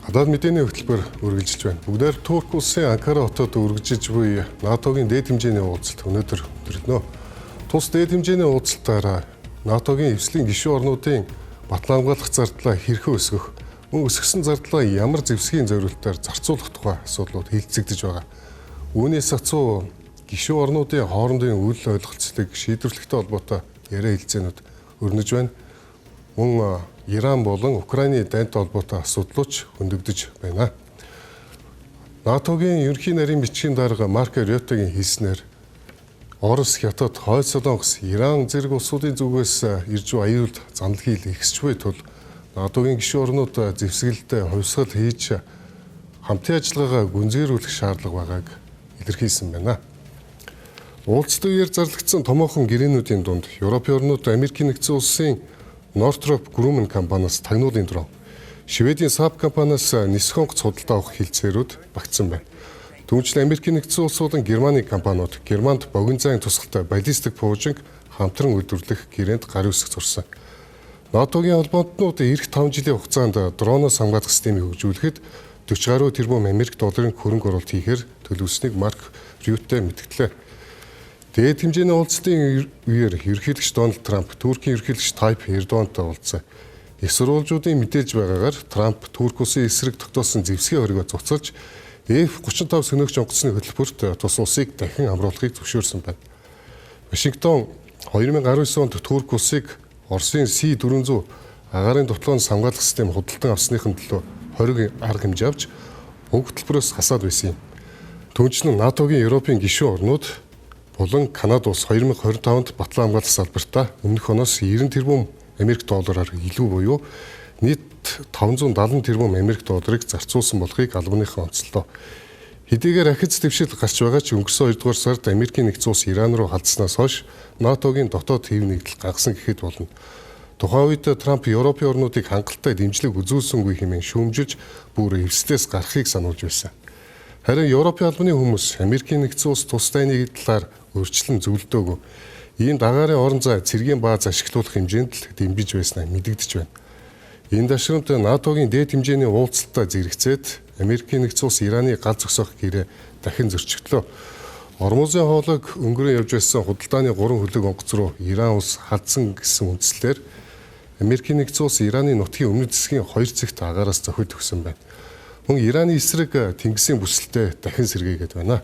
Гадаад мэдээний хөтөлбөр үргэлжилж байна. Бүгдээр Турк улсын Анкара хотод үргэлжилж буй НАТО-гийн дээд хэмжээний уулзалт өнөөдөр өндөрлөнө. Тус дээд хэмжээний уулзалтаараа НАТО-гийн эвслийн гишүүн орнуудын батлан хамгаалах зардлаа хэрхэн өсгөх, мөн өсгсөн зардлаа ямар зэвсгийн зориултаар зарцуулах тухай асуудлууд хэлцэгдэж байгаа. Үүнээс хацуу гишүүн орнуудын хоорондын үйл ойлголцлыг шийдвэрлэхтэй холбоотой яриа хэлцээнүүд өрнөж байна. Мөн Иран болон Украины дайнтай холбоотой асуудлууд ч хөндөгдөж байна. НАТО-гийн ерөнхий нарийн бичгийн дарга Марк Рютегийн хэлснээр Орос, Хятад, Хойд Солонгос, Иран зэрэг улсуудын зүгээс ирж буй аюулд занал хийл ихсэж буй тул НАТО-гийн гишүүн орнууд зэвсгэлдээ хувьсгал хийж хамтын ажиллагаагаа гүнзгийрүүлэх шаардлага байгааг илэрхийлсэн байна. Уулзалтын үеэр зарлагдсан томоохон гэрээнүүдийн дунд Европын орнууд Америкийн нэгдсэн улсын Northrop Grumman компаниас тагнуулын дрон, Шведийн Saab компаниас нисэх онгоц худалдаа авах хэлцээрүүд багтсан байна. Түүнчлэн Америкийн нэгдсэн улс болон Германы компаниуд Германд богино зайн тусгалтай баллистик пуужинг хамтран үйлдвэрлэх гэрээнд гар үсэх зурсан. НАТО-гийн холбоонтнууд ирэх 5 жилийн хугацаанд дроноос хамгаалах системийг хөгжүүлэхэд 40 гаруй тэрбум Америк долларын хөрөнгө оруулалт хийхээр төлөвлөснийг Марк Рютте мэдгэлээ. Дээд хэмжээний уулзалтын үеэр ерөнхийлөгч Дональд Трамп Туркийн ерөнхийлөгч Тайп Эрдогантай уулзсан. Их сурвалжуудын мэдээлж байгаагаар Трамп Турк улсын эсрэг тогтоосон зэвсгийн хоригоо цуцалж F-35 сөнөөгч онгоцны хөтөлбөрт тус улсыг дахин хамруулахыг зөвшөөрсөн байна. Вашингтон 2019 онд Турк улсыг Оросын C-400 агаарын довтлооноос хамгаалах систем худалдан авсныхын төлөө хориг арга хэмжээ авч уг хөтөлбөрөөс хасаад байсан юм. Түүнчлэн НАТО-гийн Европын гишүүн орнууд болон Канада улс 2025-нд батлан хамгаалах салбартаа өмнөх оноос 90 тэрбум Америк доллараар илүү буюу нийт 570 тэрбум Америк долларыг зарцуулсан болохыг албаныхан онцлоо. Хэдийгээр ахиц дэвшил гарч байгаа ч өнгөрсөн 2 дугаар сард Америкийн нэгдсэн улс Иран руу халдсанаас хойш НАТО-гийн дотоод хэв нэгдэл гагсан гэхэд болно. Тухайн үед Трамп Европын орнуудыг хангалттай дэмжлэг үзүүлсэнгүй хэмээн шүүмжилж бүр эвслээс гарахыг сануулж байсан. Харин Европын албаны хүмүүс Америкийн нэгдсэн улс тус дайны талаар урьдчилан зөвлөдөөгүй. Ийм агаарын орон зай цэргийн бааз ашиглуулах хэмжээнд л дэмжиж байснаа мэдэгдэж байна. Энэ дашрамт НАТО-гийн дээд хэмжээний уулзалтаа зэрэгцээд Америкийн нэгдсэн улс Ираны гал зогсоох гэрээ дахин зөрчигдлөө. Ормузын хоолойг өнгөрөн явж байсан худалдааны 3 хөлөг онгоц руу Иран улс халдсан гэсэн үндслээр Америкийн нэгдсэн улс Ираны нутгийн өмнөд хэсгийн 2 цэгт агаараас зохид өгсөн байна. Мөн Ираны эсрэг тэнгисийн бүсэлтэд дахин сэргээгээд байна.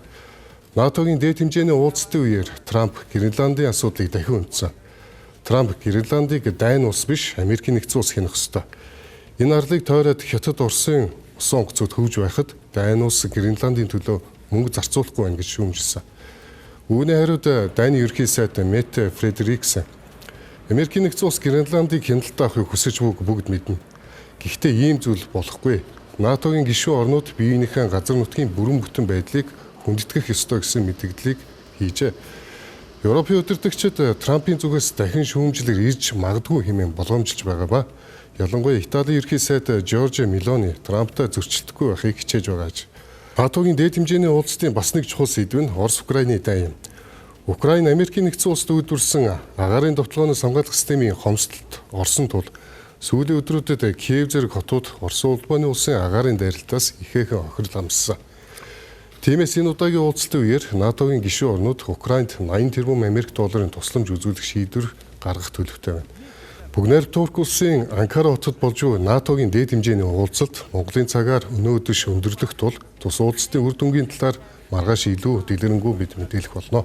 НАТО-гийн дээд хэмжээний уулзалтын үеэр Трамп Гренландын асуудлыг дахин өнцсөн. Трамп Гренландыг дайн улс биш Америкийн нэгдсэн улс хянах ёстой. Энэ арлыг тойроод Хятад, Оросын усан онгоцууд хөвж байхад дайн улс Гренландын төлөө мөнгө зарцуулахгүй байна гэж шүүмжилсэн. Үүний хариуд дайны ерөнхий сайд Мэтт Фредериксэн Америкийн нэгдсэн улс Гренландыг хяналттай авахыг хүсэж байгааг бүгд мэднэ. Гэхдээ ийм зүйл болохгүй. НАТО-гийн гишүүн орнууд биеийнхээ газар нутгийн бүрэн бүтэн байдлыг хүндэтгэх ёстой гэсэн мэдгдлийг хийжээ. Европын удирдагчид Трампын зүгээс дахин шүүмжлэл ирж магадгүй хэмээн болгоомжилж байгаа ба ялангуяа Италийн ерөнхий сайд Жоржо Мелони Трамптай зөрчилдөхгүй байхыг хичээж байгаа аж. НАТО-гийн дээд хэмжээний уулзалтын бас нэг чухал сэдэв нь Орос-Украины дайн юм. Украин Америкийн нэгдсэн улсад үйлдвэрлэсэн агаарын довтлооноос хамгаалах системийн хомсдолд орсон тул сүүлийн өдрүүдэд Киев зэрэг хотууд Орос улбаны улсын агаарын дайралтаас ихээхэн хохирол амссан. Тиймээс энэ удаагийн уулзалтын үеэр НАТО-гийн гишүүн орнууд Украинд 80 тэрбум Америк долларын тусламж үзүүлэх шийдвэр гаргах төлөвтэй байна. Бүгнээр Турк улсын Анкара хотод болж буй НАТО-гийн дээд хэмжээний уулзалт Монголын цагаар өнөө өдөш өндөрлөх тул тус уулзалтын үр дүнгийн талаар маргааш илүү дэлгэрэнгүй бид мэдээлэх болно.